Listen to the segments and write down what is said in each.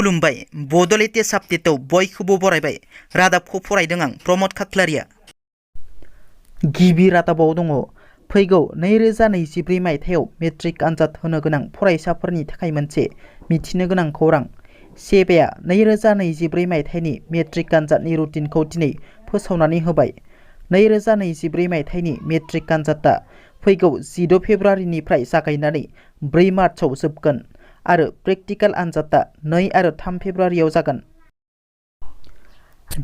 खुलुमबाय बड'लेण्ड आपडेटआव बयखौबो बरायबाय रादाबखौ फरायदों आं प्रमद खाख्लारिया। गिबि रादाबाव दङ फैगौ 2024 मायथाइयाव मेट्रिक आनजाद होनो गोनां फरायसाफोरनि थाखाय मोनसे मिथिनो गोनां खौरां। सेबाया 2024 मायथाइनि मेट्रिक आनजादनि रुटिनखौ दिनै फोसावनानै होबाय। 2024 मायथाइनि मेट्रिक आनजादा फैगौ 14 फेब्रुवारिनिफ्राय जागायनानै 4 मार्चआव जोबगोन आरो प्रेक्टिकल आनजादा 2 आरो 3 फेब्रुवारियाव जागोन।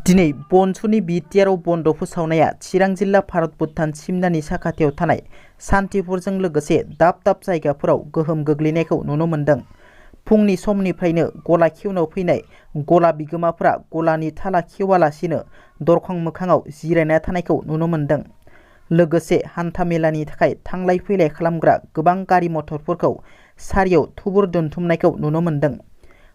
दिनै बनसुननि बिटिआरआव बन्द फोसावनाया चिरां जिल्ला भारत भुटान सिमनानि साखाथियाव थानाय सान्थिपुरजों लोगोसे दाब दाब जायगाफोराव गोहोम गोग्लैनायखौ नुनो मोन्दों। फुंनि समनिफ्रायनो गला खेवनो फैनाय गला बिगोमाफोरा गलानि थाला खेवालासिनो दरखं मोखाङाव जिरायना थानायखौ नुनो मोन्दों। लोगोसे हान्थामेलानि थाखाय थांलाय फैलाय खालामग्रा गोबां गारि मटरफोरखौ सारियाव थुबुर दोनथुमनायखौ नुनो मोन्दों।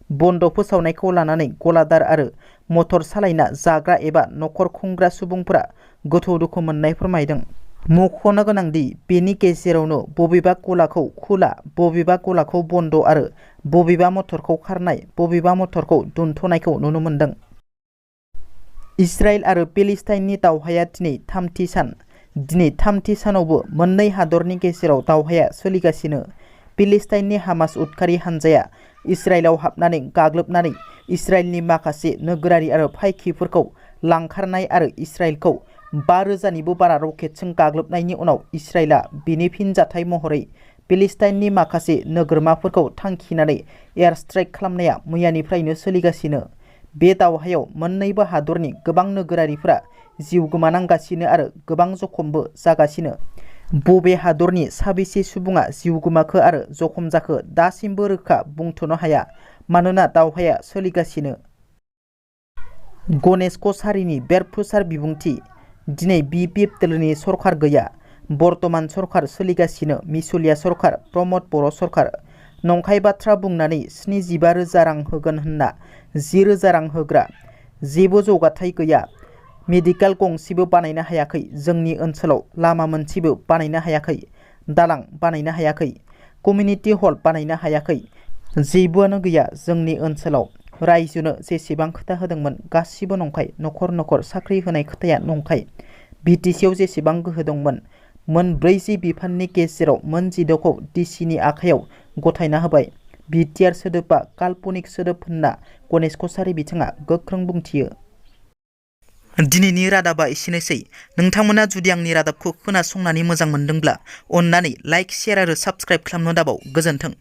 बन्द फोसावनायखौ लानानै गलादार आरो मटर सालायना जाग्रा एबा नखर खुंग्रा सुबुंफोरा गोथौ दुखु मोननाय फोरमायदों। मख'नो गोनांदि बेनि गेजेरावनो बबेबा गलाखौ खुला, बबेबा गलाखौ बन्द आरो बबेबा मटरखौ खारनाय, बबेबा मटरखौ दोनथ'नायखौ नुनो मोन्दों। इजराइल आरो पेलेस्टाइननि दावहाया दिनै थामथि सान। दिनै थामथि सानावबो मोननै हादरनि गेजेराव दावहाया सोलिगासिनो। पेलेस्टाइननि हामास उदखारि हानजाया इजराइलाव हाबनानै गाग्लोबनानै इजराइलनि माखासे नोगोरारि आरो फायखिफोरखौ लांखारनाय आरो इजराइलखौ 5000निबो बारा रकेटजों गाग्लोबनायनि उनाव इजराइलआ बेनि फिनजाथाय महरै पेलेस्टाइननि माखासे नोगोरमाफोरखौ थांखिनानै एयार स्ट्राइक खालामनाया मैयानिफ्रायनो सोलिगासिनो। बे दावहायाव मोन्नैबो हादरनि गोबां नोगोरारिफोरा जिउ गोमानांगासिनो आरो गोबां जखमबो जागासिनो। बबे हादरनि साबेसे सुबुङा जिउ गोमाखो आरो जखम जाखो दासिमबो रोखा बुंथ'नो हाया, मानोना दावहाया सोलिगासिनो। गणेश कछारीनि बेरफ्रुसार बिबुंथि। दिनै UPPLनि सरकार गैया। बर्तमान सरकार सोलिगासिनो मिसलिया सरकार, प्रमद बर' सरकार। नंखाय बाथ्रा बुंनानै 75,000 रां होगोन होनना 10,000 रां होग्रा। जेबो जौगाथाय गैया। मेडिकेल गंसेबो बानायनो हायाखै जोंनि ओनसोलाव, लामा मोनसेबो बानायनो हायाखै, दालां बानायनो हायाखै, कमिउनिटि हल बानायनो हायाखै, जेबोआनो गैया जोंनि ओनसोलाव। रायजोनो जेसेबां खोथा होदोंमोन गासिबो नंखाय। नखर नखर साख्रि होनाय खोथाया नंखाय। बिटिसिआव जेसेबां गोहो दंमोन मोन 40 बिफाननि गेजेराव मोन 14खौ डिसिनि आखायाव गथायना होबाय। बिटिआर सोदोबा काल्पनिक सोदोब होनना गणेश कछारी बिथाङा गोख्रों बुंथियो। दिनैनि रादाबा एसेनोसै। नोंथांमोना जुदि आंनि रादाबखौ खोनासंनानै मोजां मोनदोंब्ला अन्नानै लाइक, शेयार आरो साबस्क्राइब खालामनो दाबाव। गोजोन्थों।